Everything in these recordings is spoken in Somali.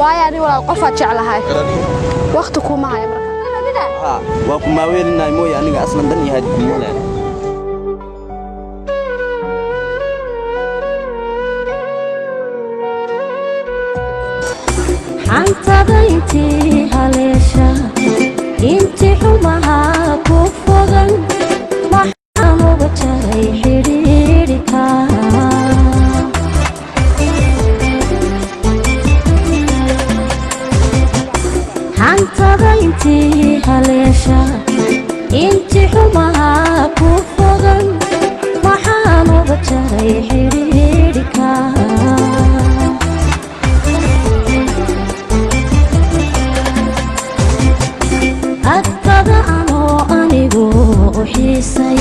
Waayo ani walaal qofaad jeclahay, wakhti kuma haya marka. Haa, waa ku maaweelinahay mooye, aniga aslan dan iyo haadi kuma leh. Xantada intii haleesha, intii xumahaa ku fogan, maxaan uga jaray xidhiidhika? Xantada intii haleesha, intii xumahaa ku fogan, maxaan uga jaray xidhiidhika? Agtada anoo anigu u xiisay,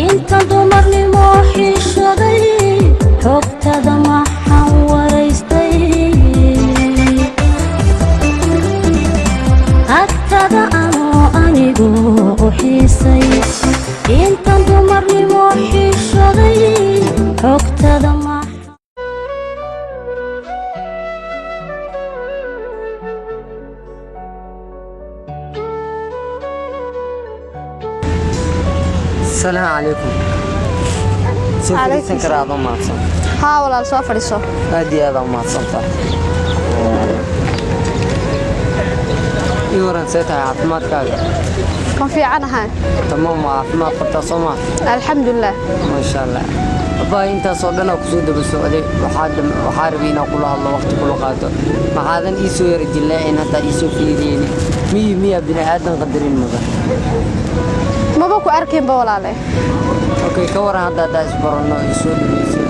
inta dumarnimo xishaday, xogtada maxaan waraystay? Agtada anoo anigu u xiisay, intan dumarnimo xishaday, xogtada maxaan. Asalaamu calaykum. Soo fadhiisan karaa adoo mahadsan? Haa walaal, soo fadhiiso. Aad iyo aad aa umahadsantahay. Ii waran, see tahay caafimaadkaaga? Kan fiicanahay. Tamaam, waa caafimaad qabtaa soo maa? Alxamdulilah. Maasha Allah. Abaa, intaasoo dhan aa kusoo daba socday, waxaa rabay inaan kula hadlo, waqti kula qaato. Maxaadan ii soo yara jilleecin, hataa ii soo fiiriyeynin? Miyi miyaa bini aadan qadarin mudan? Maba ku arkaynba walaale. Okay, ka waran hadda haddaa isbaranno, i soo dhaweyso?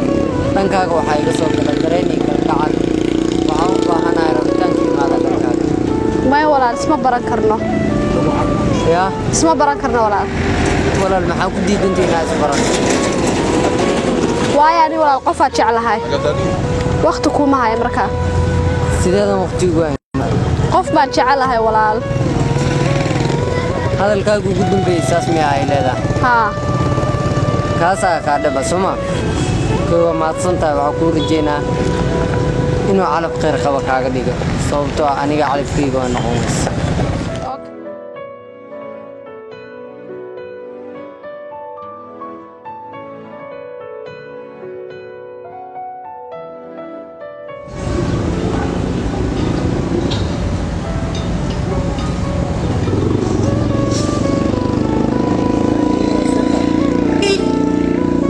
Dhankaaga waxaa iga soo gala dareen iyo kalgacal. Waxaan u baahanahay rabitaanka imaada dhankaaga. Maya walaal, isma baran karno. Yaa? Isma baran karno walaal. Walaal, maxaa ku diidantay inaa isbaranno? Waayo ani walaal qofaad jeclahay, wakhti kuma haya marka. Sideedan waqtigu hayn? Qof baan jecelahay walaal. Hadalkaagu ugu dambeeyey saas miyaa ay leedahay? Haa. Kaasaa kaa dhaba soo ma? Kay, waa mahadsan tahay. Waxaa kuu rajeynaa inuu calaf khayr qaba kaaga dhigo, sababtoo ah aniga calafkayga waa noqon weysa.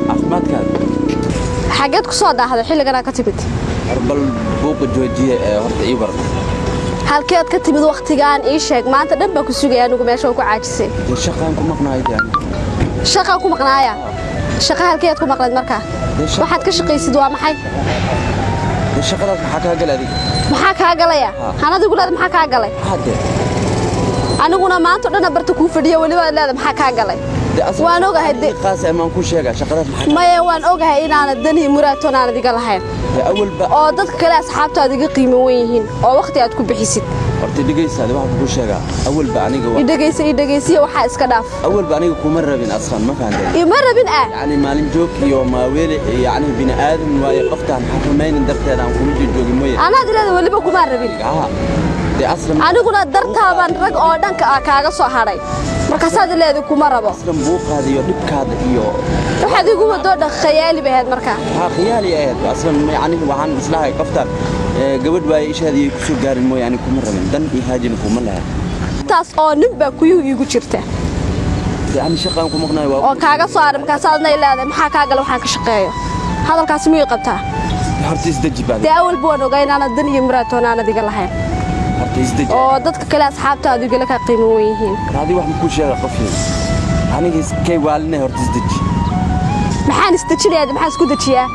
Caafimaadkaaga? Xaggeed ku soo daahday xilliganaa ka timid? Bal buuqa joojiya ee horta ii waran. Halkeed ka timid wakhtigaan ii sheeg? Maanta dhan baan ku sugaya anigu, meesha waan ku caajisay. Dee shaqaan ku maqnaay dee aniga. Shaqaan ku maqnaaya? Shaqa halkeed ku maqnayd markaa? Dee shaqa- Waxaad ka shaqaysid waa maxay? Dee shaqadaas maxaa kaa galay adiga? Maxaa kaa galaya? Hanadigu leeda maxaa kaa galay? Maxaa dee? Aniguna maanta o dhan barta kuu fadhiya, weliba aad leeda maxaa kaa galay. Dee asal- Waan ogahay dee. Qaas amaan ku sheegaa shaqadaas maxaa? Maya, waan ogahay inaanad danii muraadtoon aanad iga lahayn. Dee awalba. Oo dadka kale asxaabtaada iga qiimo wen yihiin oo wakhti aad ku bixisid. Horta dhegaysaade, waxaan kugu sheegaa awalba aniga waa Idhegaysa, idhegaysiya, waxaa iska dhaaf. Awalba aniga kuma rabin aslan, ma fahanteen? Ima rabin ah? Yacni maalin joog iyo maaweele, yacni bini aadan waaye, qoftaan xakamaynin darteeda aan kula joojoogi mooye. Anaad ileeda weliba kumaa rabin? Haa, dee aslan. Aniguna dartaabaan rag oo dhanka ah kaaga soo hadhay, markaasaad ileeda kuma rabo. Aslan buuqaada iyo dhibkaada iyo Waxaad igu wadoo dhan khayaali bay ahayd markaa. Haa, khiyaali ahayd aslan. Yacni waxaan islahay qoftaan gabadh waaye, ishaada iyo kusoo gaarin mooye, aniga kuma rabin, dan iyo haajina kuma lahayn. Taas oo nin baa kuyuhu iigu jirta. Dee ani shaqaan ku maqnaay waa. Oo kaaga soo hadhay, markaasaadna ileedahay maxaa kaa gala waxaan ka shaqeeyo? Hadalkaasi miyuu qabtaa? Horta isdeji baad. Dee awalba waan ogaa inaanad dan iyo muraadtoon aanad iga lahayn. Horta isdeji. Oo dadka kale asxaabtaadu igala kaa qiimo wen yihiin. Adi wax makuu sheega qofkii aniga iskay waalinay, horta isdeji. Maxaan isdejinayaa? Maxaan isku dejiyaa?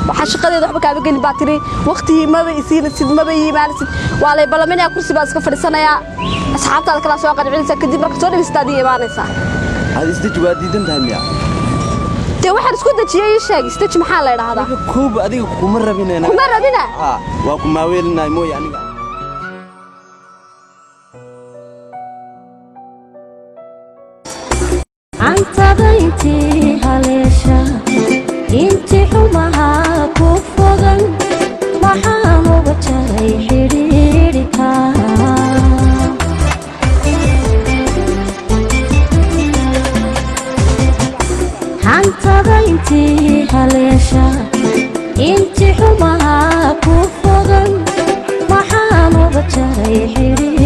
Waxaa shaqadeeda waxba kaama gelin baa tiri, waqtigii maba isiinasid, maba yimaanasid, waa lay ballaminayaa, kursi baa iska fadhiisanayaa, asxaabtaada kalaa soo qancinaysaa, kadib marka soo dhamaysataa adiga imaanaysaa. Adi isdeji, waa diidan tahay miya? Dee waxaan isku dejiyey ii sheeg. Isdeji maxaa la idhaahdaa? Koob adiga kuma rabin. Kuma rabina? Haa, waa ku maaweelinahay mooye aniga. Cantada intii haleesha, intii xumahaa ku fogan, maxaan uga jaray xidhiidhka? Xantada intii haleesha, intii xumaha ku fogan, maxaan uga jaray xidhiidhka?